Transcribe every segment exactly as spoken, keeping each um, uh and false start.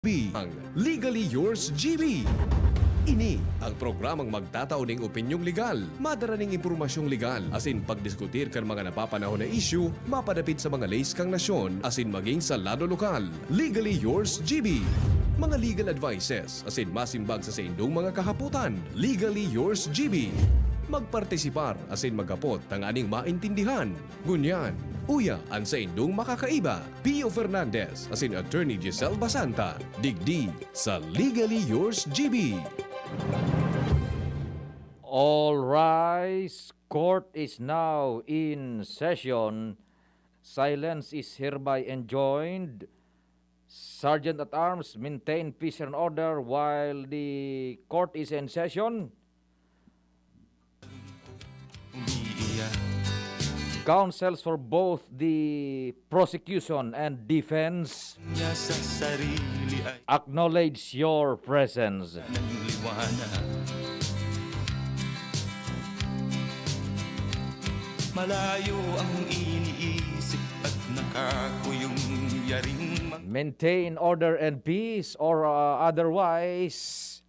B, ang Legally Yours G B. Ini ang programang magtatao ning opinyong legal, madara ning impormasyong legal, asin pagdiskutir kan mga napapanahon na isyu mapadapit sa mga leis kan nasyon asin magin sa lado lokal. Legally Yours G B. Mga legal advices asin masimbag sa saindong mga kahapotan. Legally Yours G B. Magpartisipar asin maghapot tanganing maintindihan. Ngunyan, uya an saindong makakaiba, Pio Fernandez asin Attorney Giselle Basanta, digdi sa Legally Yours G B. All rise. Court is now in session. Silence is hereby enjoined. Sergeant at Arms, maintain peace and order while the court is in session. Counsels for both the prosecution and defense acknowledge your presence. Malayo ang iniisip at nakakuyong yaring mag- Maintain order and peace, or, uh, otherwise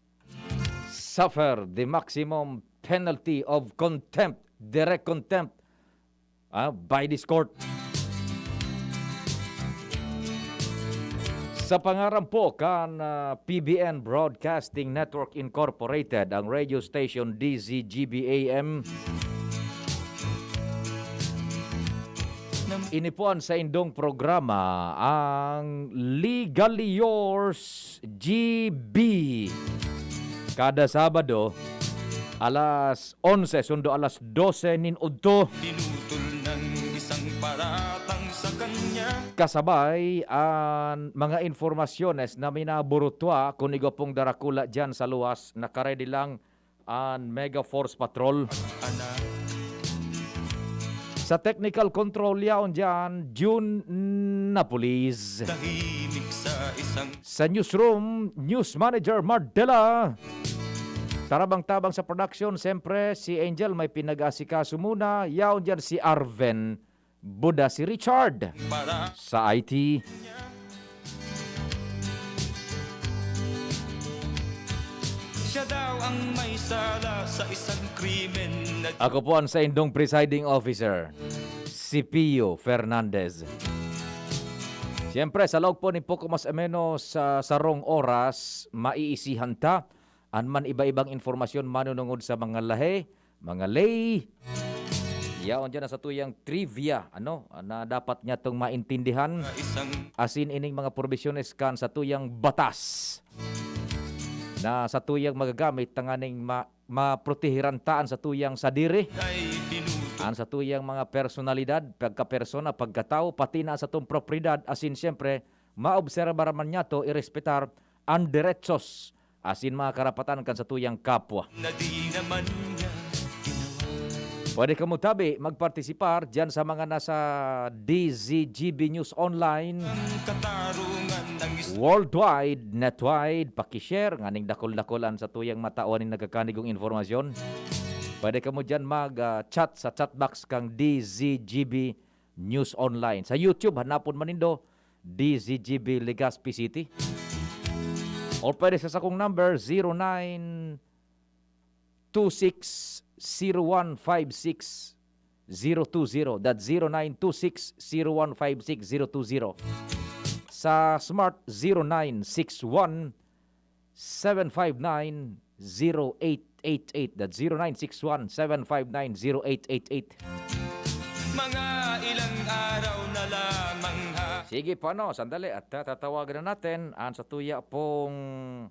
suffer the maximum penalty of contempt, direct contempt, ah, by this court. Sa pangaran po kan, ah, P B N Broadcasting Network Incorporated, ang radio station D Z G B A M. Ini po ang saindong programa, ang Legally Yours G B. Kada Sabado, alas onse, sundo alas dose nin udto. Pinutol ng isang paratang sa kanya. Kasabay an mga informasyones na minaburutwa, kun igwa pong darakula diyan sa luwas, nakaredy lang an Mega Force Patrol. Sa technical control, yaon diyan, June Napolis. Tahimik sa isang Sa newsroom, News Manager Mardela. Tarabang-tabang sa production, siyempre, si Angel may pinag-asikaso muna. Yaon diyan si Arven Buda, si Richard para sa I T. Siya daw ang may sala sa isang krimen na Ako po ang saindong presiding officer, si Pio Fernandez. Siyempre, sa laog po ni poko mas o menos sa sarong oras, maiisihan ta an man iba-ibang informasyon manunungod sa mga lahe, mga ley. Yaon diyan na sa tuyang trivia, ano, na dapat niya tong maintindihan. Asin ining mga probisyones kan sa tuyang batas na sa tuyang magagamit tanganing ma-, maprotehiran ta an sa tuyang sadiri, ay pinuto. An sa tuyang mga personalidad, pagkapersona, pagkatawo, pati na sa tong propiedad, asin siyempre, maobserbar man niya to, irespetar an derechos asin mga karapatan kan satuyang kapwa. Na di naman niya ginawa. Pwede kamo tabi magpartisipar diyan sa mga nasa D Z G B News Online. Ang katarungan ng is- Worldwide, netwide, pakishare, nganing dakol-dakol an satuyang matawan nin nagkakanigong informasyon. Pwede kamo diyan mag, ah, chat sa chat box kang D Z G B News Online. Sa YouTube, hanapon man nindo, D Z G B Legazpi City. Or pwede sa sakong number, zero nine two six zero one five six zero two zero. That's zero nine two six zero one five six zero two zero. Sa Smart, zero nine six one seven five nine zero eight eight eight. That's zero nine six one seven five nine zero eight eight eight. Mga ilang araw na lamang ha. Sige po, ano, sandali at, ah, tatawagan na natin ang sa tuya pong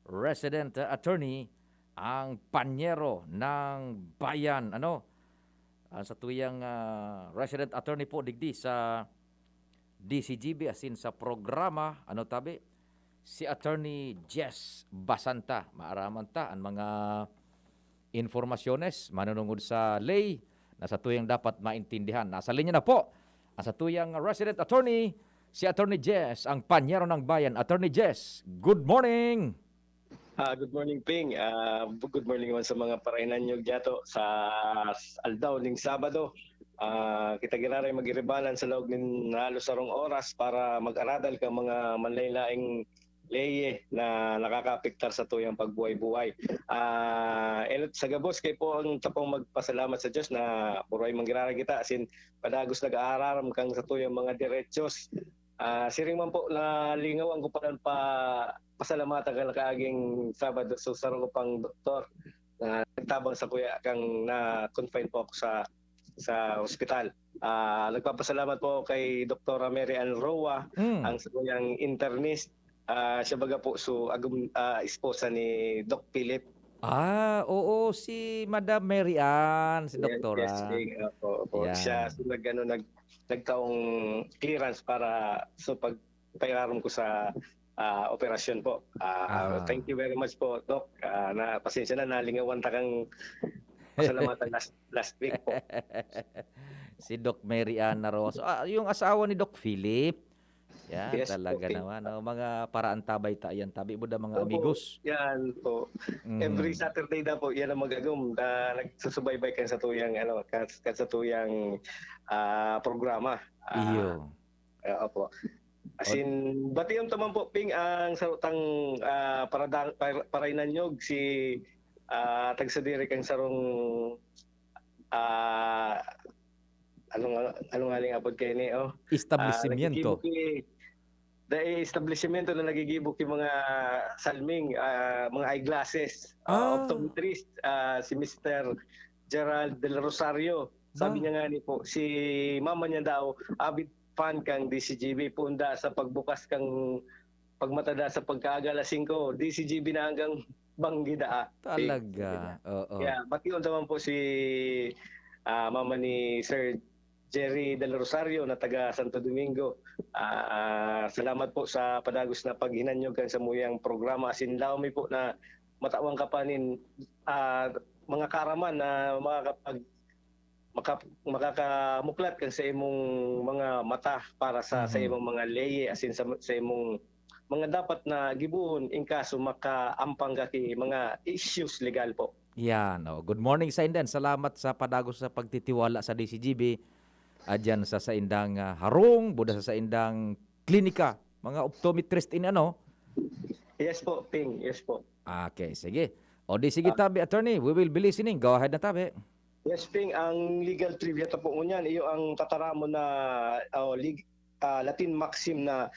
resident, ah, attorney, ang panyero ng bayan, ano, ang sa tuyang, ah, resident attorney po digdi sa D Z G B, asin sa programa, ano tabi, si Attorney Jess Basanta. Maaraman ta an mga informasyones manunungod sa ley na sa tuyang dapat maintindihan. Nasa linya na po ang sa tuyang resident attorney, si Attorney Jess, ang panyero ng bayan. Attorney Jess, good morning! Ah, good morning, Ping. Ah, good morning naman sa mga parainanyog diyato sa s-, aldaw ning Sabado. Ah, kita giraray mag-iribanan sa laog nin halos sarong oras para mag-aradal kan mga manlaen-laeng leye na nakakaapektar sa tuyang pagbuhay-buhay. Ah, enot sa gabos, kaipuhan ta pong magpasalamat sa Dios na buray man giraray kita, asin padagos nag-aararam kan satuyang mga derechos. Ah, siring man po, nalingawan ko pa lang pa pasalamatan kan nakaaging Sabado sa sarong ko pang doktor na nagtabang sakuya kan na-confine po ako sa, sa ospital. Ah, nagpapasalamat po ako kay Doktora Mary Ann Roa, Mm. ang sakuyang internist. Ah, siya baga po so agum-, ah, esposa ni Doc Philip. Ah, oo, si Madam Mary Ann, si Yes, yes, doktora. Ping. Opo, opo. Siya Yan. so nag-ano, nag-, nagkaong clearance para sa pagpairarom ko sa, ah, operasyon po. Ah, Aha. thank you very much po, Doc. Ah, na, pasensya na, nalingawan ta kang pasalamatan last, last week po. Si Doc Mary Ann Naroso. Ah, yung asawa ni Doc Philip. Yan, Yes po, talaga Ping. naman, oh. Mga paraantabay ta yan. Tabi mo da, mga Opo, amigos. yan po. Mm. Every Saturday na po, yan ang magagom na nagsusubaybay kan sa tuyang, ano, kan, kan sa tuyang, ah, programa. Ah, Iyo. ah, opo. As Ot- in, bation ta man po, Ping, ang sarutang, ah, parada-, par-, parainanyog si, ah, tagsadiri kang sarong, ah, ano nga, ano nga ning apod kaini, oh? Ah, Establishmento. naggigibo ki, dai establishmento na naggigibo ki mga salming, ah, mga eyeglasses, ah, Ah. optometrist, ah, si Mister Gerald Del Rosario. Sabi Ba? niya nga ni po, si mama niya daw, avid fan kang D C G B, punda sa pagbukas kang pagmatada sa pagkaaga alas singko, D C G B na hanggang banggi daa. Talaga, Sabi niya. oo. Kaya bation ta man po si, ah, mama ni Sir Jerry Del Rosario na taga Santo Domingo. Ah, ah, salamat po sa padagos na paghinanyog kan samuyang programa. Asin laom mi po na matawan ka pa nin, ah, mga kaaraman na makakapag-, maka-, makakamuklat kan sa imong mga mata para sa, sa Mhm. imong mga leye, asin sa, sa imong mga dapat na gibohon in kaso makaampang ka ki mga issues legal po. Yan, oh. Good morning sa indan. Salamat sa padagos sa pagtitiwala sa D C G B. Adyan sa saindang, ah, harong, buda sa saindang klinika. Mga optometrist ini, ano? Yes po, Ping. Yes po. Okay, sige. O di sige, Ah. tabi, attorney. We will be listening. Go ahead na, tabi. Yes, Ping. Ang legal trivia ta po ngunyan, iyo ang tataramon na, oh, lig-, ah, Latin maxim na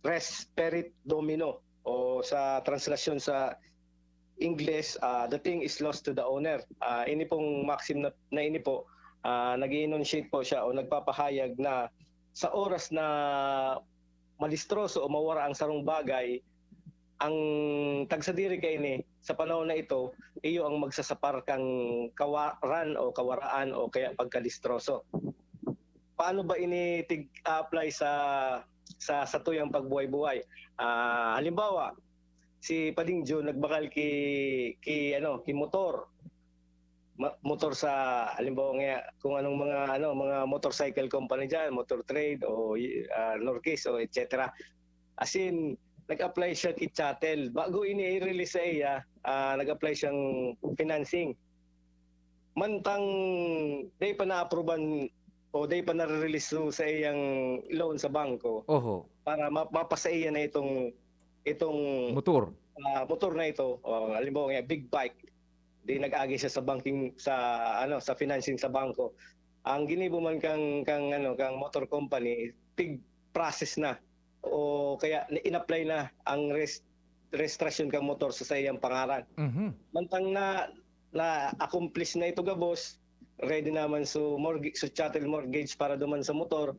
res perit domino, o sa translasyon sa Ingles, ah, "The thing is lost to the owner." Ah, ini pong maxim na, na ini po, ah, nag-i-enunciate po siya o nagpapahayag na sa oras na malistroso o mawara ang sarong bagay, ang tagsadiri kaini sa panahon na ito, iyo ang magsasapar kang kawaran o kawaraan o kaya pagkalistroso. Paano ba ini tig-a-apply sa, sa satuyang pagbuhay-buhay? Ah, halimbawa, si Pading Jun nagbakal ki, ki, ano, ki motor. Ma-, motor sa, halimbawa nga, kung anong mga, ano, mga motorcycle company diyan, Motor Trade o, y-, ah, Norquist o et cetera. As in, nag-apply siya ki chattel. Bago ini i-release sa iya, ah, nag-apply siyang financing. Mantang dai pa naapruban o dai pa nare-release so sa iyang loan sa bangko Oho. para ma-, mapasaiya na itong, itong Motor. ah, motor na ito, o halimbawa nga, big bike, di nag-agi siya sa banking, sa, ano, sa financing sa bangko. Ang ginibo man kang, kang, ano, kang motor company, pig-process na o kaya in-apply na ang res-, registrasyon kang motor sa, sa iyang pangaran. Mhm. Mantang na, na-accomplish na ito gabos, ready naman so mortg-, so chattel mortgage para duman sa motor,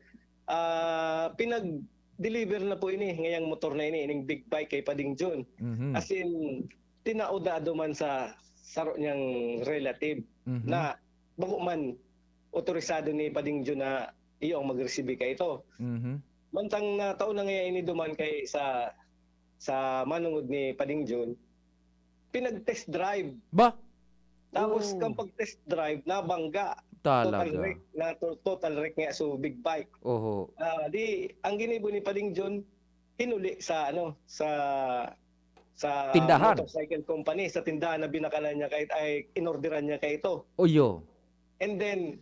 ah, pinag-deliver na po ini, ngayang motor na ini, ining big bike kay Pading Jun. Mhm. As in, tinao da duman sa saro niyang relative Mhm. na bako man otorisado ni Pading Jun na iyo ang magresibi kaito. Mhm. Mantang natao na ngaya ini duman kay sa, sa manongod ni Pading Jun, pinag-test drive. Ba? Tapos Oh. kang pag-test drive, nabangga. Talaga. Total wreck, na to-, total wreck nga so big bike. Oho. Ah, di, ang ginibo ni Pading Jun, hinuli sa, ano, sa, sa Tindahan. motorcycle company, sa tindahan na binakalan niya kay, ay, inorderan niya kaito. Oyo. And then,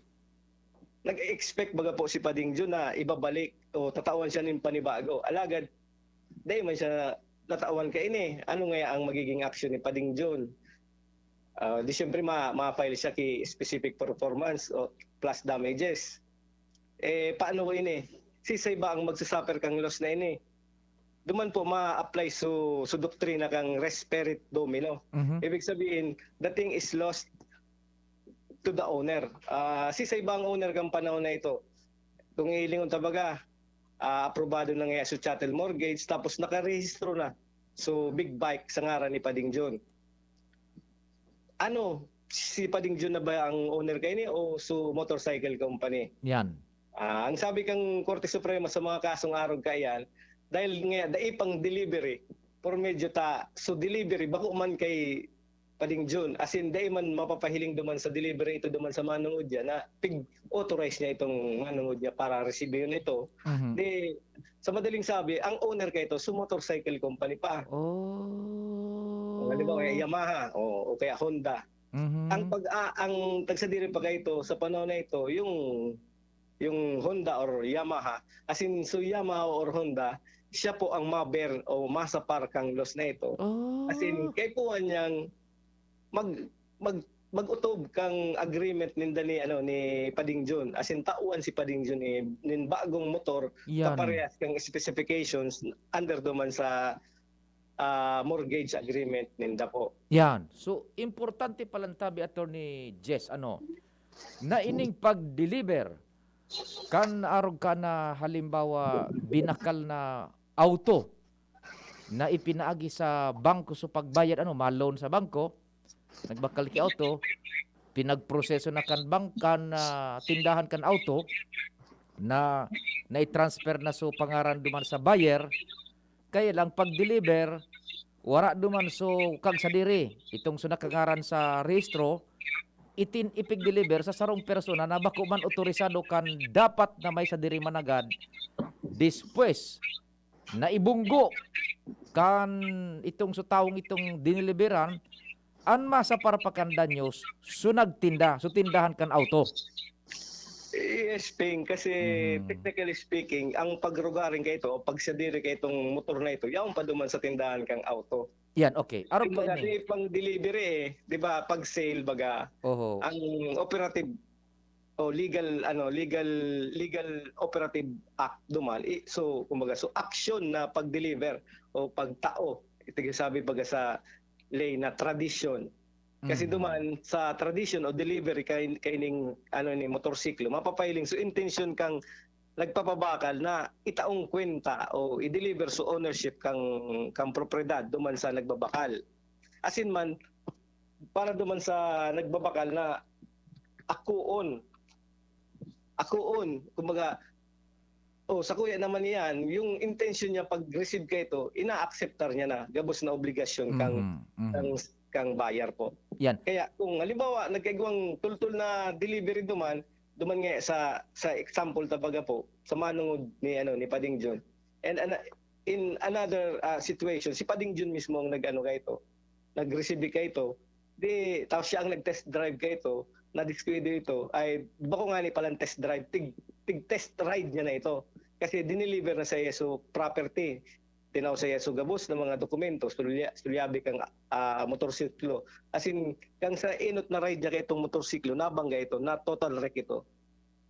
nag-expect baga po si Pading Jun na ibabalik o tatawan siya nin panibago. Alagad, dai man siya natawan kaini. Ano ngaya ang magiging action ni Pading Jun? Ah, di siyempre ma-, ma-file siya ki specific performance o plus damages. Eh, paano ini? Sisay ba ang magsasuffer kang loss na ini? Duman po ma-apply su, su doktrina kang res perit domino. Mhm. Ibig sabihin, the thing is lost to the owner. Ah, sisay ba ang owner kan panahon na ito? Kung ilingon ta baga, ah, aprobado na ngaya su chattel mortgage, tapos nakarehistro na su big bike sa ngaran ni Pading Jun. Ano, si Pading Jun na ba ang owner kaini o su motorcycle company? Yan. Ah, ang sabi kang Korte Suprema sa mga kasong arog kaiyan, dahil nga dai pang delivery, por medyo ta, su delivery, bako man kay Pading Jun, as in, dai man mapapahiling duman sa delivery ito duman sa manungodya na pig-authorize niya itong manungodya para resibihon ito. Mhm. Di, sa madaling sabi, ang owner kaito, su motorcycle company pa. Oh. Halimbawa, Yamaha, o, o kaya Honda. Mhm. Ang pag, ah, ang tagsadiri pa kaito, sa panahon na ito, yung, yung Honda or Yamaha, as in, su Yamaha or Honda, siya po ang ma-bear o masapar kang loss na ito. Oh. As in, kaipuhan niyang mag-, mag-, mag-utob kang agreement ninda ni, ano, ni Pading Jun. As in, tawan si Pading Jun, eh, nin bagong motor na Yan. parehas kang specifications under duman sa, ah, mortgage agreement ninda po. Yan. So, importante palan tabi, Attorney Jess, ano, na ining pag-deliver kan arog ka na, halimbawa, binakal na auto na ipinaagi sa bangko, so pagbayad, ano, ma-loan sa bangko, nagbakal ki auto, pinagproseso na kan bang-, kan, ah, tindahan kan auto na nai-transfer na so pangaran duman sa buyer, kaya lang pag-deliver, wara duman so kagsadiri, itong so nakangaran sa rehistro, itin-, ipig-deliver sa sarong persona na bako man otorisado kan dapat na may sadiri managad, despues na ibunggo kan itong so tawong itong diniliberan, an masapar pa kan danyos so nagtinda, so tindahan kan auto. Yes, Ping, kasi Mhm. technically speaking, ang pagrugaring kaito, pagsadiri kaitong motor na ito, yaon pa duman sa tindahan kang auto. Yan, okay. Arog Kumbaga, kaini. di pang delivery eh, di ba? Pag sale, baga, Oho. ang operative o legal, ano, legal, legal operative act duman, i-, so, kumbaga, so, aksyon na pag-deliver o pagtao, ito yung sabi baga sa ley na tradisyon. Kasi Mhm. duman, sa tradisyon o delivery kay, kaining, ano, ni motorsiklo, mapapahiling. So, intensyon kang nagpapabakal na itaong kwenta o i-deliver sa ownership kang, kang propiedad duman sa nagbabakal. Asin man, para duman sa nagbabakal na akoon, akoon, kumbaga, oh, sakuya naman iyan, yung intention niya pag-receive kaito, ina-acceptar niya na, gabos na obligasyon kang, Mhm, mhm. kang, kang buyer po. Yan. Kaya kung halimbawa, nagkaigwang tultol na delivery duman, duman nga sa, sa example ta baga po, sa manungod ni, ano, ni Pading Jun. And ana-, in another, ah, situation, si Pading Jun mismo ang nag-ano kaito, nag-receive kaito. Di, tapos siya ang nag-test drive kaito, nadiskuido ito, ay bako ngani palang test drive, tig-, tig-test ride niya na ito. Kasi dineliver na sa iya so property. Tinaw sa iya so gabos na mga dokumento, sulya-, sulyabi kang, ah, motorsiklo. As in, kang sa enot na ride niya kaitong motorsiklo, nabangga ito, na total wreck ito.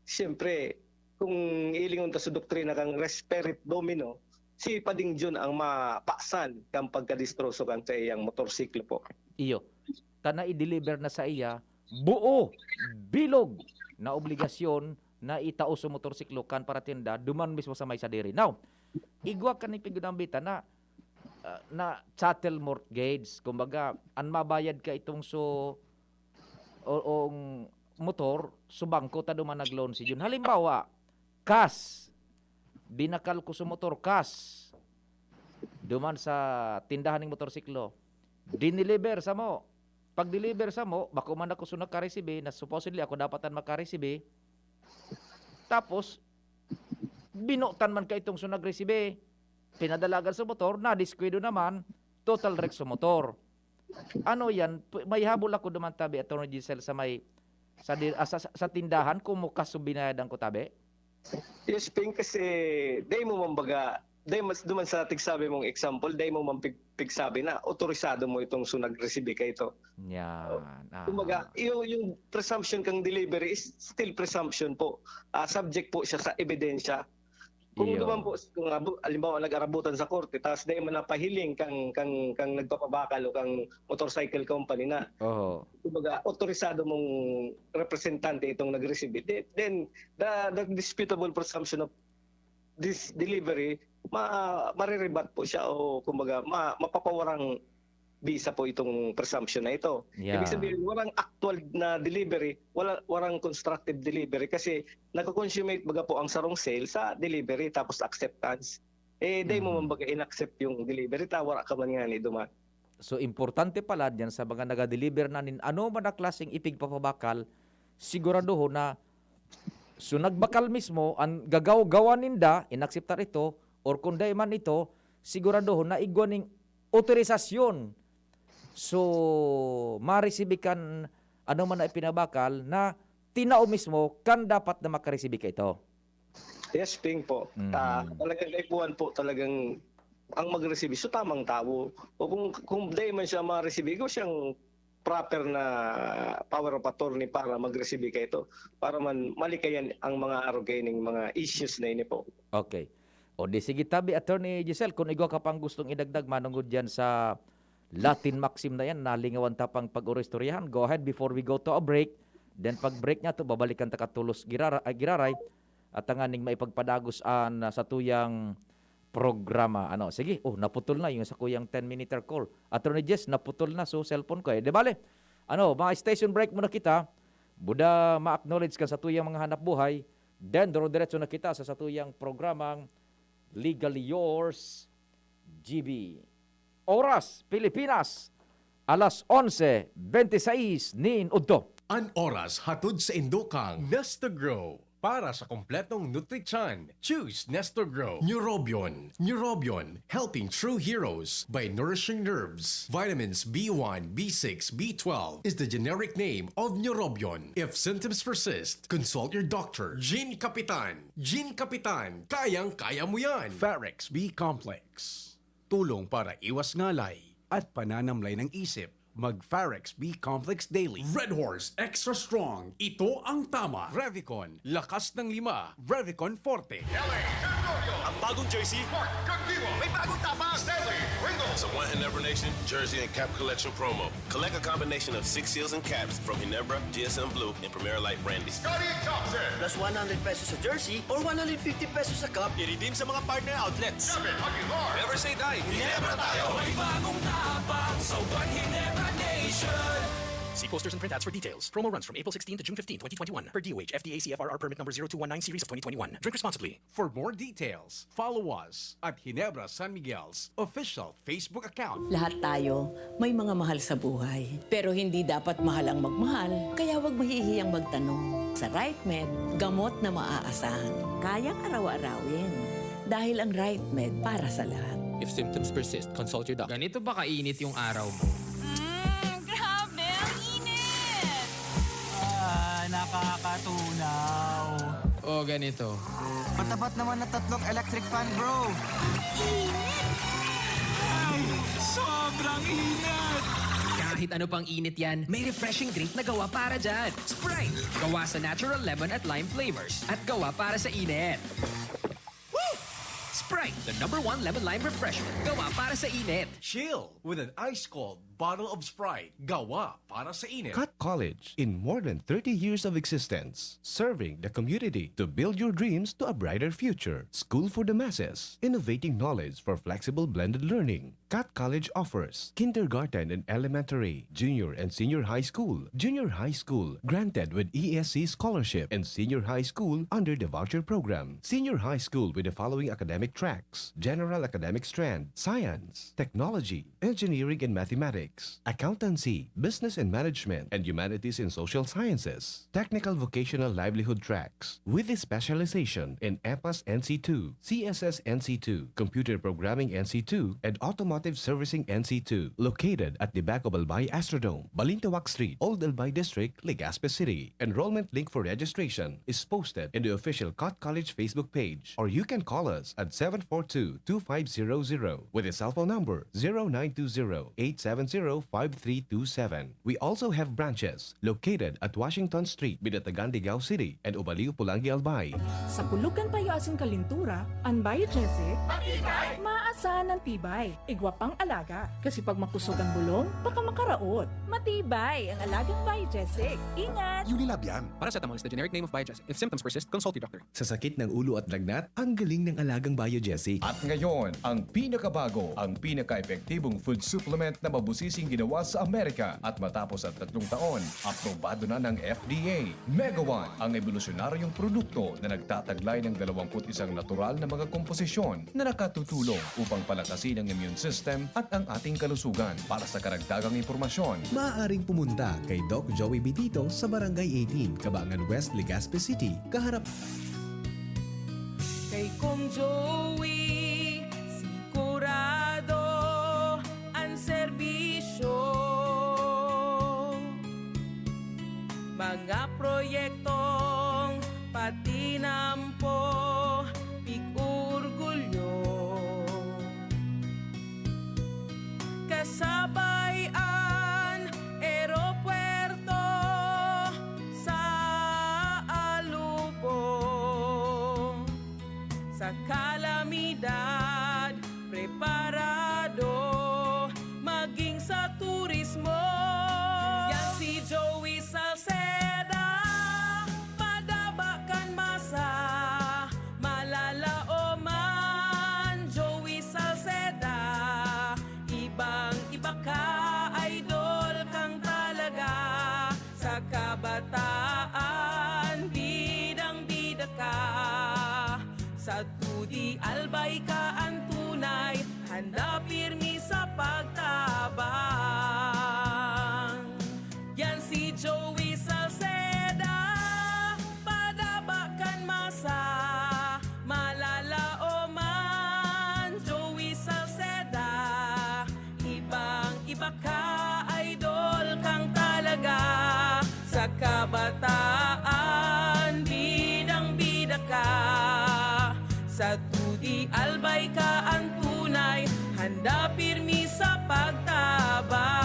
Siyempre, kung ilingon ta sa doktrina kang res perit domino, si Pading Jun ang mapasan kang pagkadistroso kang sa iyang motorsiklo po. Iyo. Ta na-deliver na sa iya, buo, bilog na obligasyon na itao sa motorsiklo kan paratinda duman mismo sa may sadiri. Now, igwa kan ipigdambita na, ah, na chattel mortgage. Kumbaga, an mabayad ka itong so, o, ong motor, so bangko ta duman nag-loan si Jun. Halimbawa, cash. Binakal ko so motor, cash. Duman sa tindahan ning motorsiklo. Dineliver samo. Pag-deliver samo, bako man ako so nakaresibi, na supposedly ako dapat an makaresibi. Tapos, binotan man kaitong so nagresibi. Pinadalagan sa motor, nadiskuido naman, total wreck sa motor. Ano yan? P-, may habol ako duman tabi, Attorney Giselle, sa may, Sa di ah, sa sa tindahan kung mo kasubinayad ang kutabe? Yes, Ping, kasi dai mo man baga, dai mas duman sa tigsabi mong example, dai mo man pig pigsabi na otorisado mo itong so nagresibi kaito. Yan, Kumbaga, aha. yung yung presumption kang delivery is still presumption po. Ah, subject po siya sa ebidensya. Kung Iyo. duman po, kung abu halimbawa nag-arabutan sa korte ta's dai man napahiling kang kang kang nagpapabakal o kang motorcycle company na Oho. kumbaga otorisado mong representante itong nag-receive, then then the the disputable presumption of this delivery, ma mare-rebut po siya o kumbaga ma mapapawarang bisa po itong presumption na ito. Ibig Yeah. sabihin, walang actual na delivery, wala warang constructive delivery kasi nagko-consummate baga po ang sarong sale sa delivery tapos acceptance. Eh, dai mo man Mhm. baga in-accept yung delivery ta wara ka man ngani duman. So, importante pala diyan sa mga naga-deliver na nin ano man na klaseng ipigpapabakal, siguradohon na so nagbakal mismo, an gagaw-gawan ninda, inakseptar ito, or kun dai man ito, siguradohon na igwa ning otorisasyon. So, maresibi kan ano man na ipinabakal na tinao mismo kan dapat na makaresibi kaito. Yes, Ping po. Mhm. Ah, talagang kaipuhan po, talagang ang magresibir so tamang tawo. O kung kung dai man siya maresibi, igwa siyang proper na power of attorney para magresibi kaito, para man malikayan ang mga arog kaining mga issues na ini po. Okay. O di sige tabi, Attorney Giselle, kung igwa ka pang gustong idagdag manongod diyan sa Latin maxim na yan, nalingawan ta pang pag-oristoryahan. Go ahead before we go to a break. Then pag break niya to, babalikan ta ka tolos girara ay giraray at tanganing maipagpadagos an, ah, satuyang programa. Ano, sige, oh, naputol na yung sakuyang ten-minuter call. Attorney Jess, naputol na so cellphone ko, eh. Di bale, ano, mga station break muna kita. Buda ma-acknowledge kan satuyang mga hanapbuhay. Then, duro-diretso na kita sa satuyang programang Legally Yours, G B. Oras, Pilipinas, alas onse bente seis nin udto. An oras hatod saindo kan Nesta Grow. Para sa kompletong nutrisyon, choose Nesta Grow. Neurobion. Neurobion, helping true heroes by nourishing nerves. Vitamins B one, B six, B twelve is the generic name of Neurobion. If symptoms persist, consult your doctor. Gene Kapitan. Gene Kapitan, kayang-kaya mo yan. Farex B Complex. Tulong para iwas ngalay at pananamlay ng isip. Mag Farex B Complex Daily. Red Horse Extra Strong. Ito ang tama. Revicon, lakas ng lima. Revicon Forte. L A Gregorio. Ang bagong jersey. Mark Caguiwa. May bagong tapa. Stanley Pringle. Sa One Ginebra Nation Jersey and Cap Collection Promo. Collect a combination of six seals and caps from Ginebra, G S M Blue, and Primera Light Brandy. Scottie Thompson. Plus one hundred pesos sa jersey or one hundred fifty pesos sa cup. I-redeem sa mga partner outlets. Gavin Aguilar. Never say die. Ginebra tayo. May bagong tapak sa One Ginebra Nation. See posters and printouts for details. Promo runs from April sixteen to June fifteen, twenty twenty-one. Per D O H, F D A C F R R permit number zero two one nine series of twenty twenty-one. Drink responsibly. For more details, follow us at Ginebra San Miguel's official Facebook account. Lahat tayo may mga mahal sa buhay. Pero hindi dapat mahal ang magmahal, kaya huwag mahihiyang magtanong. Sa Right Med, gamot na maaasahan. Kayang araw-arawin. Dahil ang Right Med para sa lahat. If symptoms persist, consult your doctor. Ganito ba kainit yung araw mo? Mm, grabe, ang init! Ah, nakakatunaw. O ganito. Matapat naman na tatlong electric fan, bro. Init! Ay, sobrang init! Kahit ano pang init yan, may refreshing drink na gawa para dyan. Sprite! Gawa sa natural lemon at lime flavors. At gawa para sa init. Woo! Sprite, the number one lemon lime refresher. Gawa para sa init. Chill with an ice cold bottle of Sprite. Gawa para sa init. Cat College, in more than thirty years of existence, serving the community to build your dreams to a brighter future. School for the masses, innovating knowledge for flexible blended learning. Cat College offers kindergarten and elementary, junior and senior high school, junior high school, granted with E S C scholarship, and senior high school under the voucher program. Senior high school with the following academic tracks: General Academic Strand, Science, Technology, Engineering and Mathematics, Accountancy, Business and Management, and Humanities and Social Sciences, Technical Vocational Livelihood tracks, with a specialization in EPAS N C two, C S S N C two, Computer Programming N C two, and Automotive Servicing N C two, located at the back of Albay Astrodome, Balintawak Street, Old Albay District, Legazpi City. Enrollment link for registration is posted in the official Cut College Facebook page, or you can call us at seven four two, two five zero zero with a cell phone number zero nine two zero, eight seven zero, five three two seven. We also have branches located at Washington Street, Binatagan, Digao City, and Ubaliw, Pulangi, Albay. Sa kulog kan payo asin kalintura, an Bio Jessic, matibay, maasahan an tibay. Igwa pang alaga, kasi pag makusog ang bulong, baka makaraot. Matibay ang alagang Bio Jessic. Ingat! Unilab yan. Paracetamol is the generic name of Bio Jessic. If symptoms persist, consult your doctor. Sa sakit ng ulo at lagnat, ang galing ng alagang Bio Jessic. At ngayon, ang pinakabago, ang pinaka-epektibong food supplement na mabusising ginawa sa Amerika at matapos ang tatlong taon, aprobado na ng F D A. Mega One, ang ebolusyonaryong produkto na nagtataglay ng dalawampu't isang natural na mga komposisyon na nakatutulong upang palakasin ang immune system at ang ating kalusugan. Para sa karagdagang impormasyon, maaaring pumunta kay Doc Joey Bitito sa Barangay eighteen, Kabangan West, Legazpi City, kaharap. Kay Kong Joey, sigurado an serbisyo. Mga proyektong patinampo, pig-orgulyo. Kasabay an eropuwerto sa Alubo. Sa kalamidad, preparado maging sa turismo. Yan si Joey Salceda, madaba kan masa, malalaoman. Joey Salceda, ibang-iba ka, idol kang talaga. Sa kabataan, bidang-bida ka. Sa Tudi Albay ka an tunay, handa pirmi sa pagtabang. Yan si Joey Salceda, padaba kan masa, malalaoman. Joey Salceda, ibang-iba ka, idol kang talaga. Sa kabataan, bidang-bida ka. Sa Tudi Albay ka an tunay, handa pirmi sa pagtabang.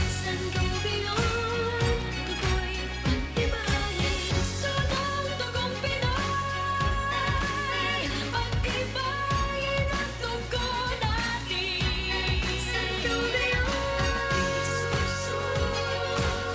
Sangobion, tukoy, pag-ibahin, sunod, tugong Pinoy. Pag-ibahin ang tugo natin. Sangobion,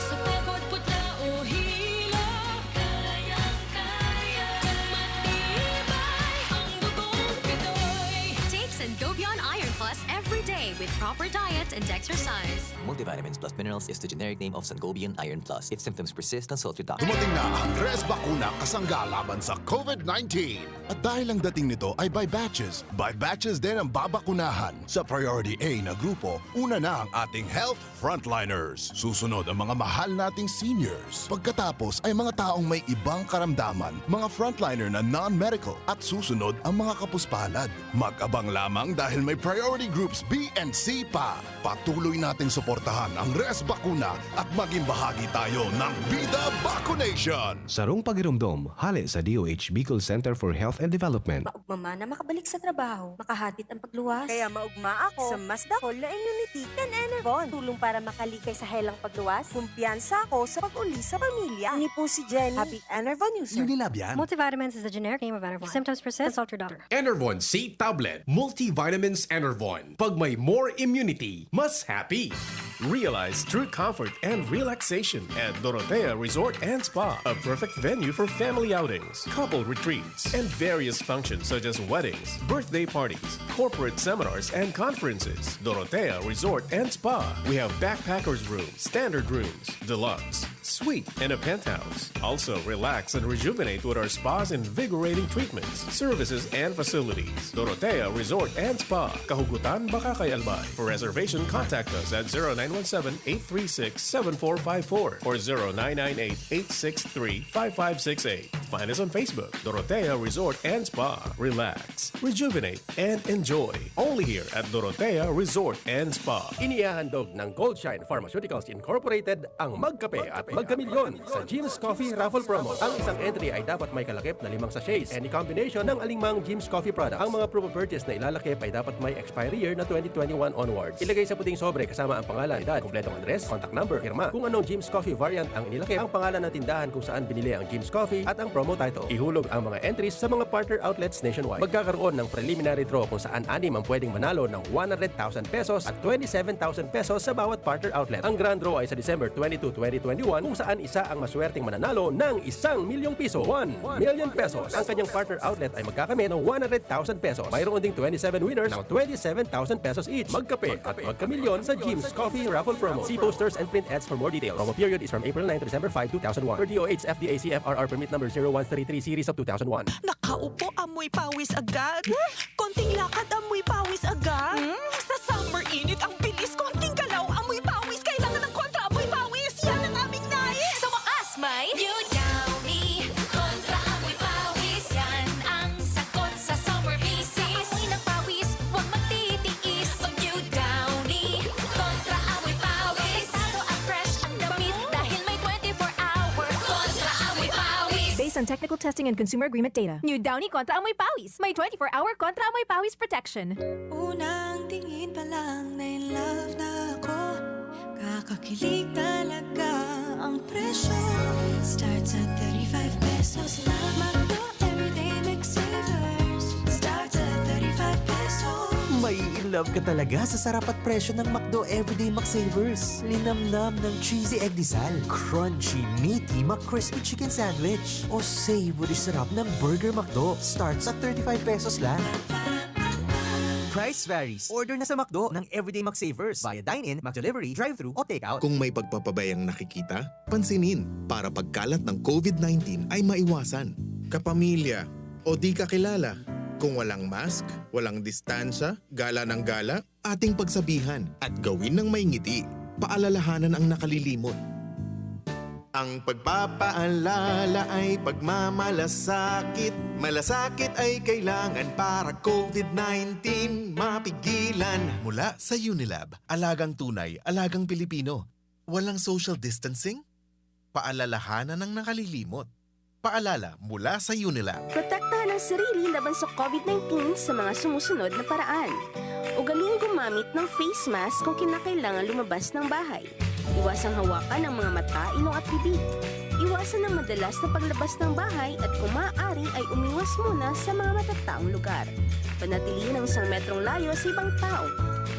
sa pagod, putla o hilo, kayang-kaya, matibay ang dugong Pinoy. Take Sangobion Iron Plus every day with proper diet and exercise. Multivitamins plus minerals is the generic name of Sangobion Iron Plus. If symptoms persist, consult your doctor. Dumating na ang Res Bakuna kasangga laban sa COVID nineteen. At dahil ang dating nito ay by batches, by batches din ang babakunahan. Sa Priority A na grupo, una na ang ating health frontliners. Susunod ang mga mahal nating seniors. Pagkatapos ay mga taong may ibang karamdaman, mga frontliner na non-medical, at susunod ang mga kapuspalad. Mag-abang lamang dahil may priority groups B and C pa. Patuloy nating suportahan ang Res Bakuna at maging bahagi tayo ng Bida Vacunation! Sarong pagiromdom, hale sa D O H Bicol Center for Health and Development. Maugma man na makabalik sa trabaho, makahatid ang pagluwas. Kaya maugma ako sa mas dakol na immunity kan Enervon. Tulong para makalikay sa helang pagluwas. Kumpiyansa ako sa pag-uli sa pamilya. Ini po si Jenny, happy Enervon user. Unilab yan. Multivitamins is the generic name of Enervon. If symptoms persist, consult your doctor. Enervon C Tablet, Multivitamins Enervon. Pag may more immunity, mas happy. Realize true comfort and relaxation at Dorotea Resort and Spa, a perfect venue for family outings, couple retreats, and various functions such as weddings, birthday parties, corporate seminars, and conferences. Dorotea Resort and Spa. We have backpackers room, standard rooms, deluxe, Suite and a penthouse. Also, relax and rejuvenate with our spa's invigorating treatments, services, and facilities. Dorotea Resort and Spa, Kahugutan, Bacacay, Albay. For reservation, contact us at zero nine one seven, eight three six, seven four five four or zero nine nine eight, eight six three, five five six eight. Find us on Facebook, Dorotea Resort and Spa. Relax, rejuvenate, and enjoy. Only here at Dorotea Resort and Spa. Inihahandog ng Goldshine Pharmaceuticals Incorporated ang Magkape at Magkamilyon sa Jim's Coffee Raffle Promo. Ang isang entry ay dapat may kalakip na limang sachets, any combination ng alinmang Jim's Coffee product. Ang mga proof of purchase na ilalakip ay dapat may expiry year na twenty twenty-one onwards. Ilagay sa puting sobre kasama ang pangalan, edad, kompletong address, contact number, pirma. Kung anong Jim's Coffee variant ang inilakip, ang pangalan ng tindahan kung saan binili ang Jim's Coffee at ang promo title. Ihulog ang mga entries sa mga partner outlets nationwide. Magkakaroon ng preliminary draw kung saan anim ang pwedeng manalo ng one hundred thousand pesos at twenty-seven thousand pesos sa bawat partner outlet. Ang grand draw ay sa December twenty-two, twenty twenty-one, kung saan isa ang maswerteng mananalo ng isang milyong piso, one million pesos. Ang kanyang partner outlet ay magkakamit ng one hundred thousand pesos. Mayroon ding twenty-seven winners ng twenty-seven thousand pesos each. Magkape at magkamilyon sa Jim's Coffee Raffle Promo. See posters and print ads for more details. Promo period is from April nine to December five, two thousand one. Per D O H F D A C F R R permit number zero one three three series of two thousand one. Nakaupo, amoy pawis agad. Konting lakad, amoy pawis agad. Hmm? Sa summer init, ang bilis. Konting galaw, amoy pawis. Kailangan ng kontra amoy pawis. Yan ang aming nais. Sa wakas, may New Downy Kontra Amoy Pawis. Yan ang sagot sa summer misis. Sa amoy ng pawis, huwag magtitiis. Mag New Downy Kontra Amoy Pawis. Protektado at fresh ang damit dahil may twenty-four hour Kontra Amoy Pawis. Based on technical testing and consumer agreement data. New Downy Kontra Amoy Pawis. May twenty-four hour Kontra Amoy Pawis protection. Unang tingin pa lang na in love na ako. Kakakilig talaga ang presyo. Starts at thirty-five pesos lang. McDo Everyday McSavers. Starts at thirty-five pesos. Mai-in love ka talaga sa sarap at presyo ng McDo Everyday McSavers. Linamnam ng cheesy egg disal, crunchy, meaty McCrispy chicken sandwich, o savory sarap ng Burger McDo. Starts at thirty-five pesos lang. Price varies. Order na sa McDo ng Everyday McSavers via dine-in, McDelivery, drive-thru o take-out. Kung may pagpapabayang nakikita, pansinin para pagkalat ng COVID nineteen ay maiwasan. Kapamilya o di kakilala, kung walang mask, walang distansya, gala ng gala, ating pagsabihan at gawin ng may ngiti. Paalalahanan ang nakalilimot. Ang pagpapaalala ay pagmamalasakit. Malasakit ay kailangan para COVID nineteen mapigilan. Mula sa Unilab, alagang tunay, alagang Pilipino. Walang social distancing? Paalalahanan ang nakalilimot. Paalala mula sa Unilab. Protektahan ang sarili laban sa COVID nineteen sa mga sumusunod na paraan. Ugaling gumamit ng face mask kung kinakailangan lumabas ng bahay. Iwasang hawakan ang mga mata, ilong at bibig. Iwasan ang madalas na paglabas ng bahay at kung maaari ay umiwas muna sa mga matataong lugar. Panatilihin ang isang metrong layo sa ibang tao.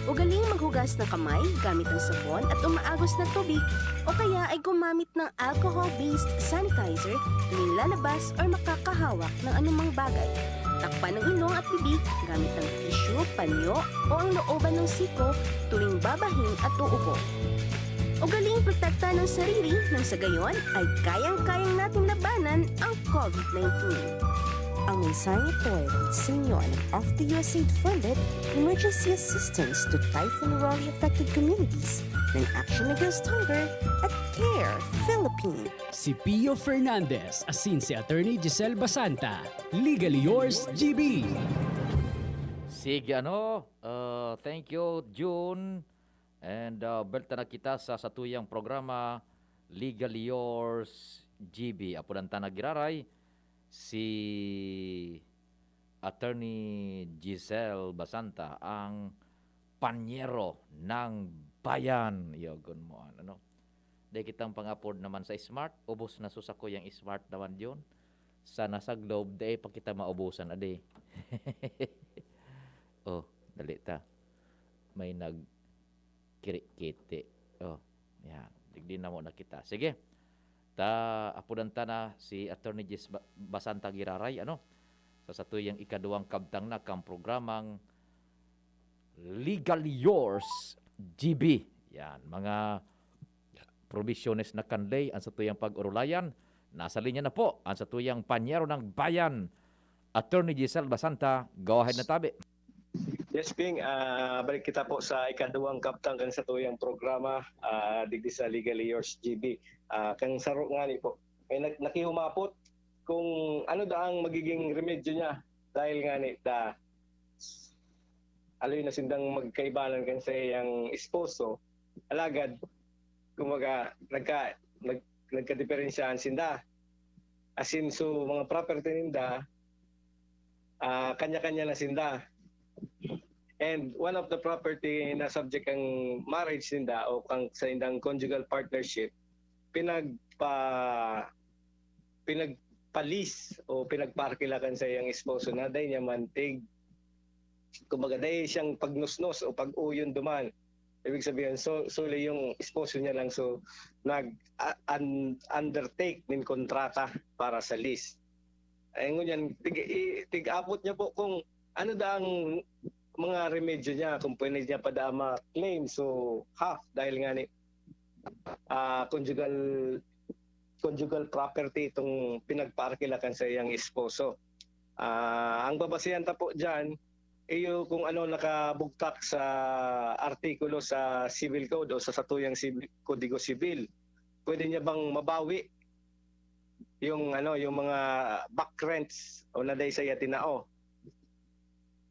Ugaling maghugas ng kamay gamit ang sabon at umaagos na tubig o kaya ay gumamit ng alcohol-based sanitizer tuwing lalabas or makakahawak ng anumang bagay. Takpan ang ilong at bibig gamit ang tissue, panyo o ang looban ng siko tuwing babahin at uubo. Ugaling protektahan ang sarili nang sa gayon ay kayang-kayang nating labanan ang COVID nineteen. Ang mensaheng ito ay hatid sa inyo ng Off the U S A I D funded Emergency Assistance to Typhoon Rolly Affected Communities ng Action Against Hunger at CARE Philippines. Si Pio Fernandez, asin si Attorney Giselle Basanta. Legally yours, G B. Sige, ano, uh, thank you, June. And, uh, balik na kita sa satuyang programa, Legally Yours, G B. Apodan ta na giraray si Attorney Giselle Basanta, ang panyero ng bayan. Yogon mo, ano? Dai kitang pang-afford naman sa Smart. Ubos na so sako yang Smart naman yun. Sana sa Globe, dai pa kita maubusan, adi. Oh, dali ta. May nagkirikiti. Oh, yan. Digdi na muna kita. Sige. Ta, apodan ta na si Attorney Jis Ba-, Basanta Giraray, ano? Sa satuyang ikaduwang kabtang na kang programang Legally Yours, G B. Yan, mga probisyones na kan ley an satuyang pag-orulayan. Nasa linya na po an satuyang panyero ng bayan, Attorney Giselle Basanta. Go ahead na tabi. Yes, Ping. Ah, balik kita po sa ikaduwang kabtang kan satuyang programa, ah, digdi sa Legally Yours, G B. Ah, kan saro ngani po, may nag- nakihumapot kung ano daang magiging remedyo niya dahil ngani da aloy na sindang magkaibanan kan sa iyang esposo. Alagad, kumbaga, nagka, nag, nagkadiperensyahan sinda. As in, so, mga property ninda, ah, kanya-kanya na sinda. And one of the property na subject kang marriage ninda o kang sa indang conjugal partnership, pinagpa pinagpa-lease o pinagparkilakan sa iyang esposo na dai niya man tig, kumbaga, dai siyang pagnusnos o pag-uyon duman. Ibig sabihin, so, suli yung esposo niya lang, so, nag a- un- undertake nin kontrata para sa lease. Ay, ngunyan, tig, i- tig-apot niya po kung ano daang mga remedyo niya, kung pwede niya pa daa ma-claim. So, half, dahil nga ni ah, conjugal conjugal property itong pinagparkilakan sa iyang esposo. Ah, ang babasihan ta po diyan, iyo kung ano nakabugtak sa artikulo sa Civil Code o sa satuyang sibi- Kodigo Civil. Pwede niya bang mabawi yung ano, yung mga back rents o na dai sa iya tinao?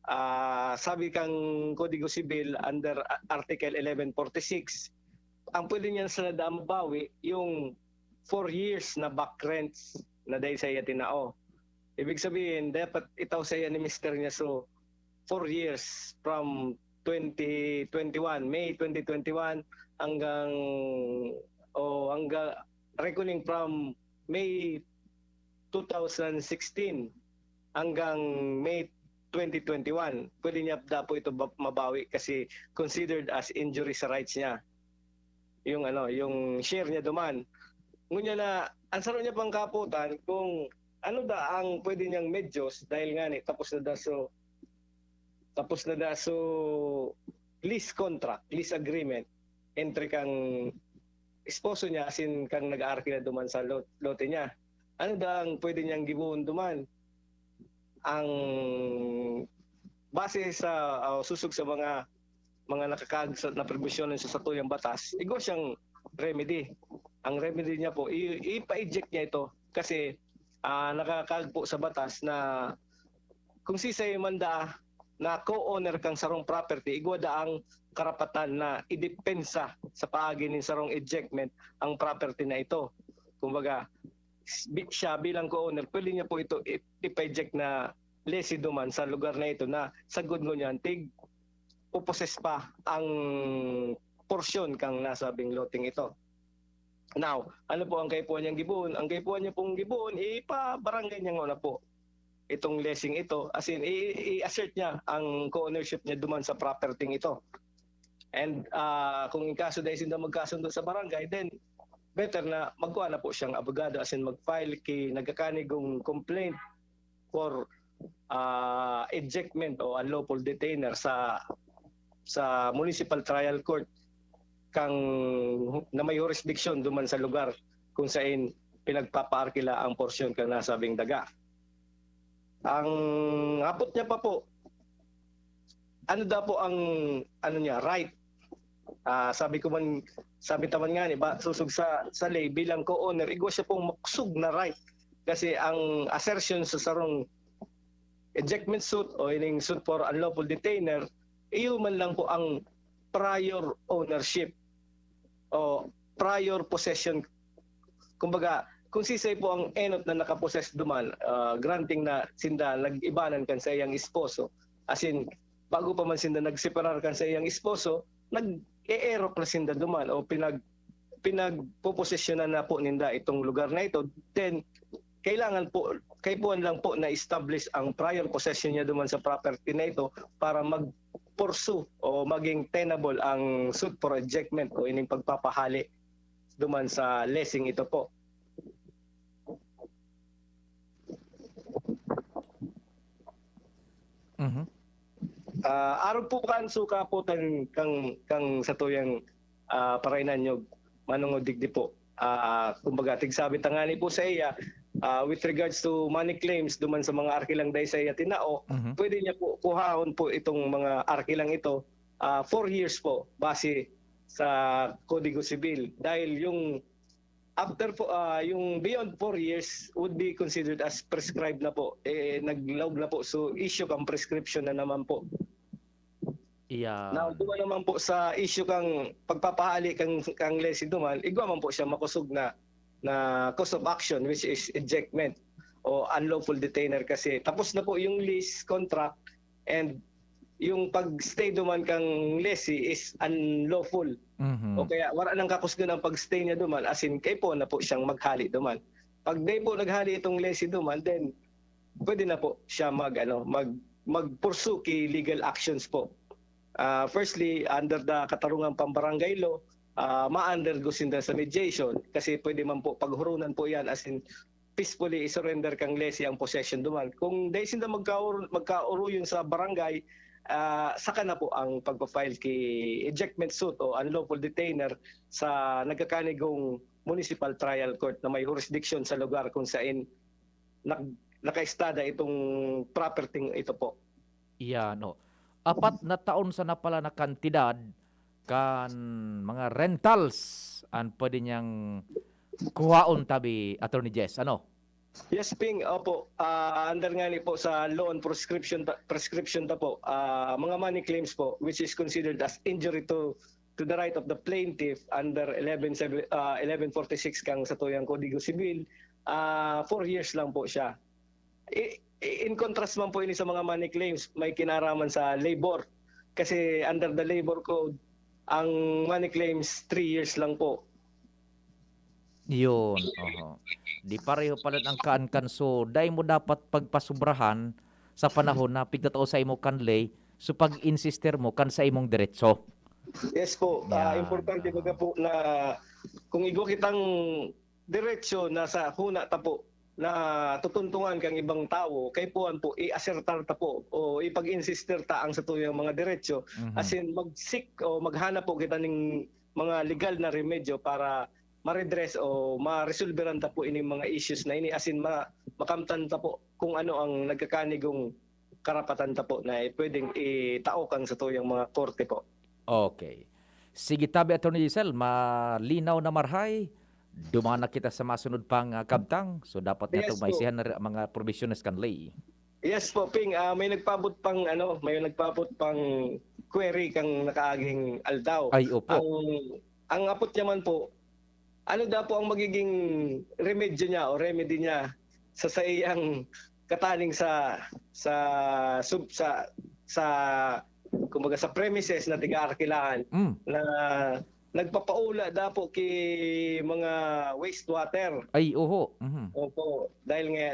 Ah, sabi kang Kodigo Civil under A- Article eleven forty-six, ang pwede niya sana daan mabawi yung four years na back rents na dai sa iya tinao. Ibig sabihin, dapat itaw sa iya ni mister niya. So, four years from twenty twenty-one, May twenty twenty-one, hanggang, o hanggang, reckoning from May two thousand sixteen hanggang May twenty twenty-one, pwede niya dapo ito ba- mabawi kasi considered as injury sa rights niya. Yung ano, yung share niya duman. Ngunya na, ang saro niya pang kaputan kung ano da ang pwede niyang medyos dahil nga ni tapos na da so tapos na da so lease contract, lease agreement entre kang esposo niya asin kang nag-aarkila duman sa lot, lote niya. Ano da ang pwede niyang gibohon duman? Ang base sa o susog sa mga mga nakakaag sa na premisyon sa satuyang batas, igwa siyang remedy. Ang remedy niya po, i- ipa-eject niya ito kasi ah, nakakaag po sa batas na kung sisay man da na co-owner kang sarong property, igwa da ang karapatan na idepensa sa paagi nin sarong ejectment ang property na ito. Kumbaga, s- bi- siya bilang co-owner, pwede niya po ito i- ipa-eject na lessee duman sa lugar na ito na sagod ngunyan tig puposes pa ang porsyon kang nasabing loteng ito. Now, ano po ang kaipuhan niyang gibohon? Ang kaipuhan niya pong gibohon, ipa-barangay niya nguna po itong lessing ito. As in, i- i-assert niya ang co-ownership niya duman sa property ito. And ah, kung in kaso dahil sinda magkasundo sa barangay, then better na magkuha na po siyang abogado, as in mag-file ki nagkakanigong complaint for ah, ejectment o unlawful detainer sa sa municipal trial court kang na may jurisdiction duman sa lugar kung sain pinagpapaarkila ang porsyon kan nasabing daga. Ang hapot niya pa po, ano daw po ang ano niya, right? Ah, sabi ko man, sabi ta man nga ni ba, susog sa sa ley bilang co-owner, igwa siya pong makusog na right. Kasi ang assertion sa sarong ejectment suit o ining suit for unlawful detainer, iyo man lang po ang prior ownership o prior possession. Kumbaga, kung sisay po ang enot na nakapossess duman, ah, granting na sinda nag-ibanan kan sa iyang esposo, as in, bago pa man sinda nagseparar kan sa iyang esposo, nag-eerok na sinda duman o pinag pinagpoposesyonan na po ninda itong lugar na ito. Then kailangan po, kaipuhan lang po na establish ang prior possession niya duman sa property na ito para mag pursue o maging tenable ang suit for ejectment o ining pagpapahali duman sa lessing ito po. Mhm. Ah, arog po kan suka po tan kang kang satuyang ah, parainanyog. Manong Digdi po. Ah, kumbaga, tigsabi tangani po sa iya, ah, with regards to money claims duman sa mga arkilang dai sa iya tinao, Mhm. pwede niya po kuhahon po itong mga arkilang ito, ah, four years po, base sa Kodigo Sibil. Dahil yung after po, ah, yung beyond four years would be considered as prescribed na po. Eh, naglaog na po. So, issue kang prescription na naman po. Iyan. Now, duman naman po sa issue kang pagpapahali kang, kang lessee duman, igwa man po siya makosog na, na cause of action, which is ejectment o unlawful detainer kasi tapos na po yung lease contract and yung pag-stay duman kang lessee is unlawful. Mhm. O kaya wala nang kakusgon ang pag-stay niya duman, as in, kaipuhan na po siyang maghali duman. Pag dai po naghali itong lessee duman, then pwede na po siya mag, ano, mag, mag-pursue ki legal actions po. Ah, firstly, under the katarungang pambarangay law, ah, ma-undergo sinda sa mediation kasi pwede man po paghurunan po yan, as in, peacefully i-surrender kang lessee ang possession duman. Kung dai sinda magkaor-, magkaoroyon sa barangay, ah, saka na po ang pagpa-file ki ejectment suit o unlawful detainer sa nagkakanigong municipal trial court na may jurisdiction sa lugar kung sain nag-, nakaestada itong property ito po. Iyan, oh. Apat na taon sana pala na kantidad kan mga rentals an pwede niyang kuhaon tabi, Attorney Jess. Ano? Yes, Ping. Opo. Ah, under nga ni po sa law on prescription ta-, prescription ta po, ah, mga money claims po, which is considered as injury to, to the right of the plaintiff under eleven seven, ah, eleven forty-six kang satuyang Kodigo Sibil, ah, four years lang po siya. I-, i-, in contrast man po ini sa mga money claims, may kinaraman sa labor. Kasi under the labor code, ang money claims, three years lang po. Yun, oho. Di pareho pala ang kaan kan. So, dai mo dapat pagpasubrahan sa panahon na pigtatao sa imo kan ley, so pag-insister mo kan sa imong diretso. Yes po. Ah, Yan, importante oho. baga po na kung igwa kitang diretso na sa huna ta po na tutuntungan kang ibang tawo, kaipuhan po, i-asertar ta po o ipag-insister ta ang satuyang mga diretso. Mhm. As in, mag-seek o maghanap po kita ning mga legal na remedyo para ma-redress o maresolberan ta po ining mga issues na ini. As in, ma-, makamtan ta po kung ano ang nagkakanigong karapatan ta po na pwedeng itao kan satuyang mga korte po. Okay. Sige tabi, Attorney Giselle, malinaw na marahay. Duman na kita sa masunod pang, ah, kabtang. So, dapat nga Yes po. tumbaysihan na rin ang mga probisyones kan ley. Yes po, Ping. Ah, may nagpaabot pang, ano, may nagpaabot pang query kang nakaaging aldaw. Ay, opo. Ang, ang apot niya man po, ano daw po ang magiging remedyo niya o remedy niya sa saiyang kataning sa, sa sub-, sa, sa, kumbaga, sa premises na tiga-arkilahan Mm. na nagpapaula daw po ki mga wastewater. Ay, oho. Mhm. Opo, dahil nga,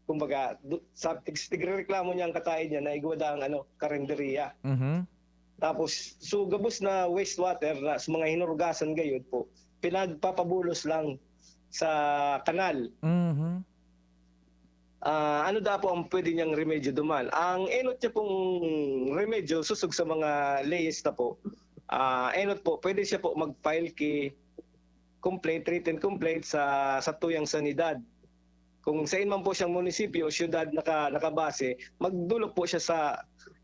kumbaga, du-, sa tig-, tigrereklamo niya ang kataed niya na igwa daw ang, ano, karinderya. Mhm. Tapos, so, gabos na wastewater na sa mga hinurugasan gayon po, pinagpapabulos lang sa kanal. Mhm. Ah, ano daw po ang pwede niyang remedyo duman? Ang enot niya pong remedyo, susog sa mga leyes na po, ah, enot po, pwede siya po mag-file ki complaint, written complaint sa, sa tuyang sanidad. Kung sain man po siyang munisipyo o siyudad naka-, nakabase, magdulok po siya sa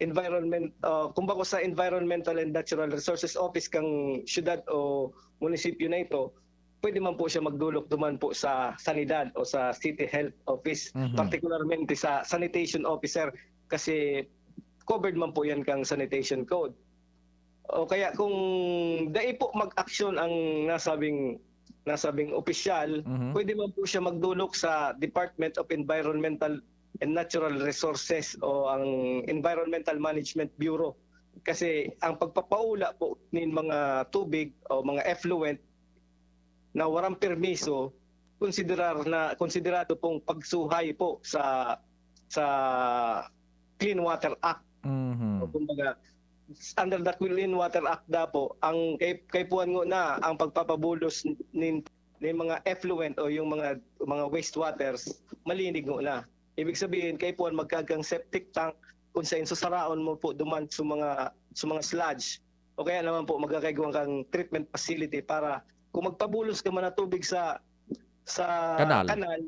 environment, ah, kumbaga sa Environmental and Natural Resources Office kang siyudad o munisipyo na ito, pwede man po siya magdulok duman po sa sanidad o sa City Health Office, Mhm. partikularmente sa sanitation officer, kasi covered man po yan kang sanitation code. O kaya kung dai po mag-aksyon ang nasabing, nasabing opisyal, Mhm. pwede man po siya magdulok sa Department of Environmental and Natural Resources o ang Environmental Management Bureau. Kasi ang pagpapaula po nin mga tubig o mga effluent na warang permiso, konsiderar na, konsiderado pong pagsuhay po sa, sa Clean Water Act. Mhm. O kumbaga, under the Clean Water Act daw po, ang kay, kaipuhan ngona ang pagpapabulos nin, nin mga effluent o yung mga, mga wastewaters, malinig ngona. Ibig sabihin, kaipuhan magkaagkang septic tank kung sain susaraon mo po duman sa mga, sa mga sludge. o kaya naman po magkakaigwa kang treatment facility para kung magpabulos ka man na tubig sa sa Kanal. kanal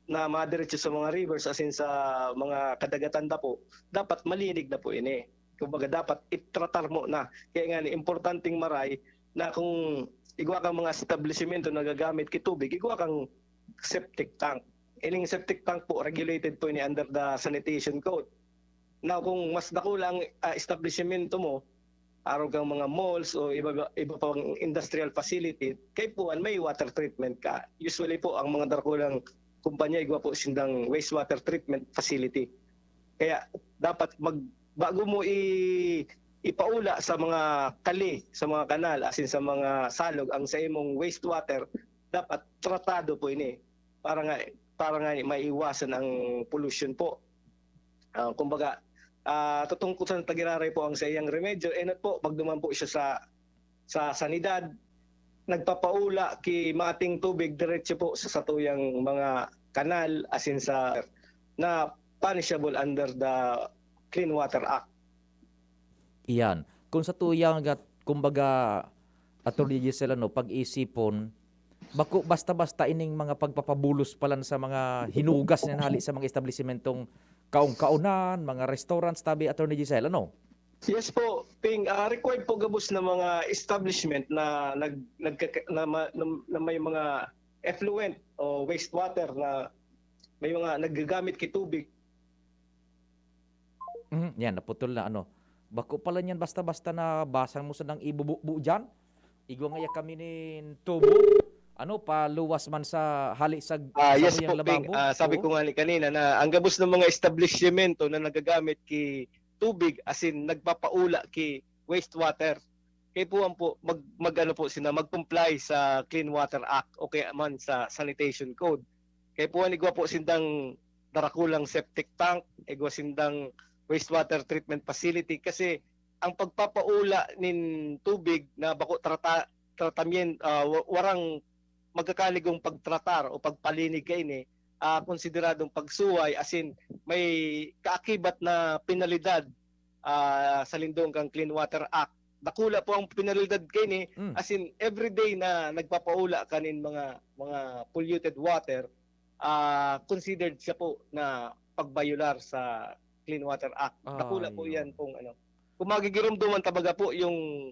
na madiretso sa mga rivers, as in sa mga kadagatan na po, dapat malinig na po ini. Kumbaga, dapat itratar mo na. Kaya nga, importanteng maray na kung igwa kang mga establishmento na gagamit ki tubig, igwa kang septic tank. Ining septic tank po, regulated po ini under the sanitation code. Now, kung mas dakula ang ah, establishmento mo, araw kang mga malls o iba, iba pang industrial facility, kaipuhan may water treatment ka. Usually po, ang mga dakulang kumpanya, igwa po sindang wastewater treatment facility. Kaya dapat mag, bago mo i, ipaula sa mga kali, sa mga kanal, as in sa mga salog, ang sa imong wastewater, dapat tratado po ini para nga para nga maiwasan ang pollution po. Ah, kumbaga, ah, tutungkol sa tagiraray po ang sa iyang remedyo, enot po, pagduman po siya sa sa sanidad, nagpapaula ki mating tubig diretso po sa satuyang mga kanal, asin sa na punishable under the Clean Water Act. Iyan. Kung sa tuyang, gat- kumbaga, Attorney Giselle, ano, pag-isipon, bako basta-basta ining mga pagpapabulos palan sa mga hinugas na hali sa mga establisimentong kaon-kaonan, mga restaurants, tabi, Attorney Giselle, ano? Yes po, Ping. Ah, required po gabos na mga establishment na nag, nagkaka- na, ma- na, na may mga effluent o wastewater na may mga naggagamit ki tubig. Mhm, yan, naputol na, ano. Bako pala niyan basta-basta na basang mo sa nang ibububo dyan. Igwa ngaya kami nin tubo. Ano, paluwas man sa hali sa Ah, sa yes muyang po, Ping. lababo. Ah, sabi Oo. ko nga ni kanina na ang gabos ng mga establishmento na nagagamit ki tubig, as in nagpapaula ki wastewater. Kaya po ang po mag, mag ano po sila, mag-comply sa Clean Water Act o kaya man sa Sanitation Code. Kaya po ang igwa po sindang darakulang septic tank, igwa sindang wastewater treatment facility, kasi ang pagpapaula nin tubig na bako trata, tratamiento, ah, wa- warang magkakaligong pagtratar o pagpalinig kaini, ah, konsideradong pagsuway, as in may kaakibat na penalidad ah, sa lindong kang Clean Water Act. Dakula po ang penalidad kaini, Mm. as in everyday na nagpapaula kanin mga mga polluted water, ah, considered siya po na pagbayolar sa Clean Water Act. Dakula po Ayun. Yan pong ano. Kung magigiromdoman tabaga po yung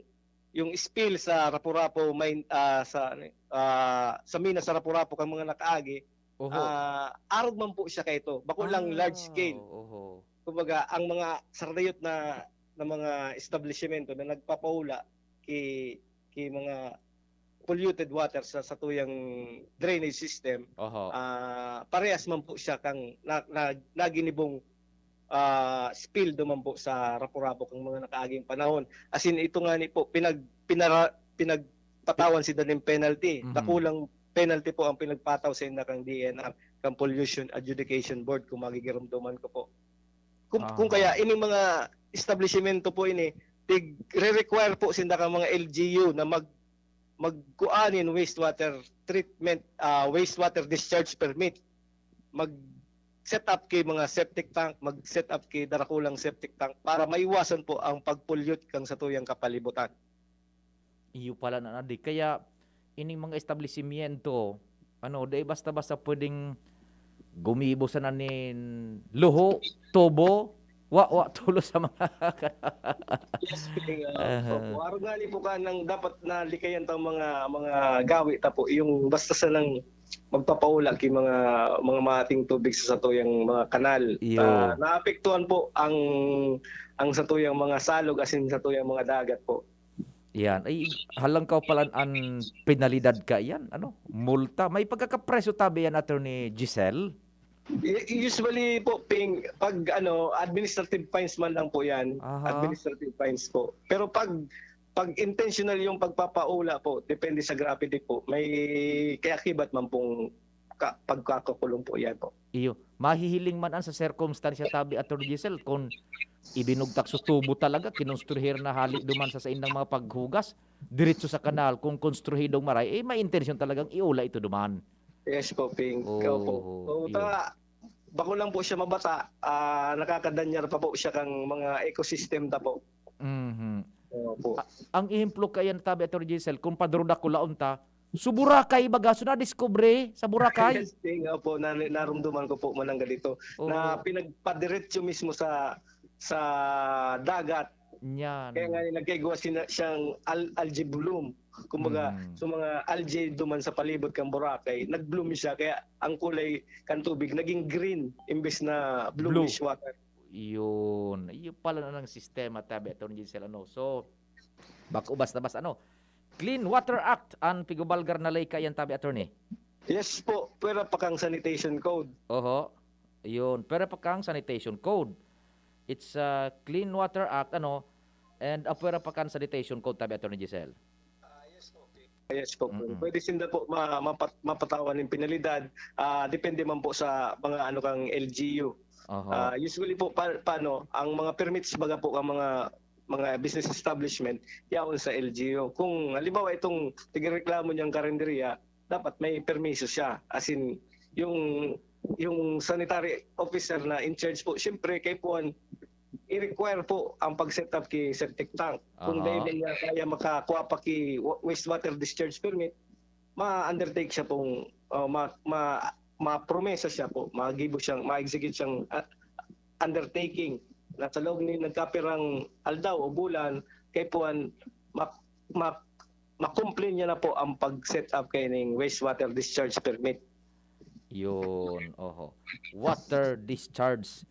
yung spill sa Rapu-Rapu, may ah, sa ano, ah, sa mina sa Rapu-Rapu kang mga nakaagi, Oho. ah, arog man po siya kaito. Bako lang large Ah, scale. Oho. Kumbaga, ang mga sardayot na na mga establishmento na nagpapaula ki ki mga polluted water sa satuyang drainage system, Oho. ah, parehas man po siya kang na, na, naginibong ah, spill duman po sa Rapu-Rapu kang mga nakaaging panahon. As in, ito nga ni po, pinag, pinara, pinagpatawan si daning penalty. Mhm. Dakulang penalty po ang pinagpataw sa inda kang D N R, kang Pollution Adjudication Board, kung magigiromdoman ko po. Kung, Ah. kung kaya, ining mga establishmento po ini, tig-re-require po sinda kang mga L G U na mag magkuan nin wastewater treatment, ah, wastewater discharge permit. Mag set up kay mga septic tank, mag set up kay darakulang septic tank para maiwasan po ang pag-pollute kang satuyang kapalibutan. Iyo pala na, na di. Kaya ining mga establishmento, ano, di basta-basta pwedeng gumibo sana nin luho, tubo, wa, wa tulo sa mga Yes, Ping, Aha. uh, araw nga ni po ka nang dapat nalikayan tang mga mga gawi ta po, yung basta sa nang magpapaula ki mga mga mating tubig sa satuyang mga kanal. Iyo. Ah, naapektuhan po ang ang satuyang mga salog, asin satuyang mga dagat po. Yan. Ay, halangkaw pala an penalidad ka yan. Ano? Multa. May pagkakapreso tabi yan, Attorney Giselle? U- Usually po, Ping, pag ano, administrative fines man lang po yan. Aha. Administrative fines po. Pero pag pag intentional yung pagpapaula po, depende sa gravity po, may kayakibat man pong ka, pagkakakulong po yan po. Iyo. Mahihiling man an sa sirkumstansya tabi, Attorney Giselle, kung ibinugtak sa tubo talaga, kinonstruhir na hali duman sa saindang mga paghugas, diretso sa kanal, kung konstruhidong maray, eh, may intensyon talagang iula ito duman. Yes po, Ping. Oo, Ikaw po. oo, Oo, yun. ta, bako lang po siya mabata, ah, nakakadanyar pa po siya kang mga ecosystem ta po. Mhm. Oo. Po. A- ang ehemplo kaiyan tabi, Attorney Giselle, kung paduro dakulaon ta, so Boracay baga, so nadiskubre sa Boracay. Yes, Ping, opo, na, narumduman ko po manang ganito. Oo. Na pinagpadiretso mismo sa sa dagat. Yan. Kaya nga nagkaigwa sina, siyang al, algae bloom. Kumbaga, Mm. so mga algae duman sa palibot kan Boracay, nag-bloom siya. Kaya ang kulay kan tubig naging green imbes na Blue. bluish water. Yun. Yun pala na ng sistema, tabi, Attorney Giselle, ano. So, bako basta-basta, ano. Clean Water Act, ang pigubalgar na ley kaiyan tabi, Attorney. Yes po, pwera pa kang sanitation code. Oho. Yun. Pwera pa kang sanitation code. It's a Clean Water Act, ano, and uh, pwera pa kang sanitation code, tabi, Attorney Giselle. Yes po. Mm-mm. Pwede sinda po ma, mapat, mapatawan ng penalidad. Ah, depende man po sa mga ano kang L G U. Oho. Ah, usually po pa, paano ang mga permits baga po ang mga mga business establishment yaon sa L G U. Kung halimbawa itong tigreklamo niyang karinderya, dapat may permiso siya. As in, yung yung sanitary officer na in charge po, syempre kay puan i-require po ang pag-set up ki septic tank. Kung Aha. Dahil niya kaya makakuha pa ki wa- wastewater discharge permit, ma-undertake siya pong uh, ma, ma, ma-promesa siya po, magibo siyang ma-execute siyang uh, undertaking na sa loob ni nagkapirang aldaw o bulan kay puan ma, ma, ma-complete niya na po ang pag-set up kay ning wastewater discharge permit. Yun. Oho. Water discharge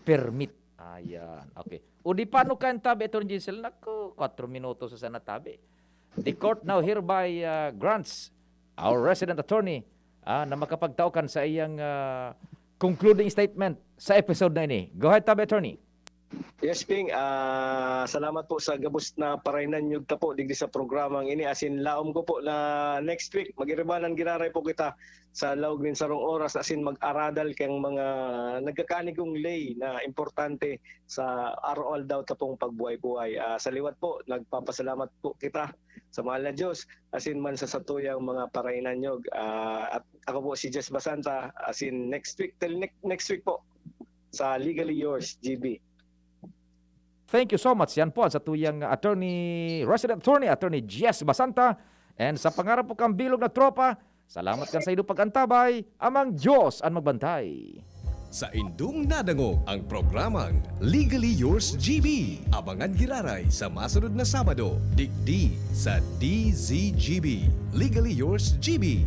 permit. Ayan. Okay. O di paano kayan tabi, Attorney Giselle? Naku, kwatro minutos sa sana tabi. The court now hereby uh, grants our resident attorney ah, na makapagtao kan sa iyang ah, concluding statement sa episode na ini. Go ahead, tabi, Attorney. Yes, Ping. Ah, salamat po sa gabos na parainan nyo ta po digdi sa programang ini. Asin laom ko po na next week, magiribanan giraray po kita sa laog nin sarong oras asin mag-aradal kang mga nagkakanigong lay na importante sa araw-aldaw tapong pagbuhay-buhay. Ah, sa liwat po, nagpapasalamat po kita sa mahal na Diyos asin man sa satuyang mga parainan nyo. Ah, at ako po si Jess Basanta asin next week, till ne- next week po sa Legally Yours, G B. Thank you so much. Yan po ang satuyang attorney, resident attorney, Attorney Jess Basanta. And sa pangarap po kang bilog na tropa, salamat kan sa inyong pag-antabay. Amang Diyos ang magbantay. Sa indong nadangog ang programang Legally Yours G B. Abangan giraray sa masunod na Sabado, digdi sa D Z G B. Legally Yours G B.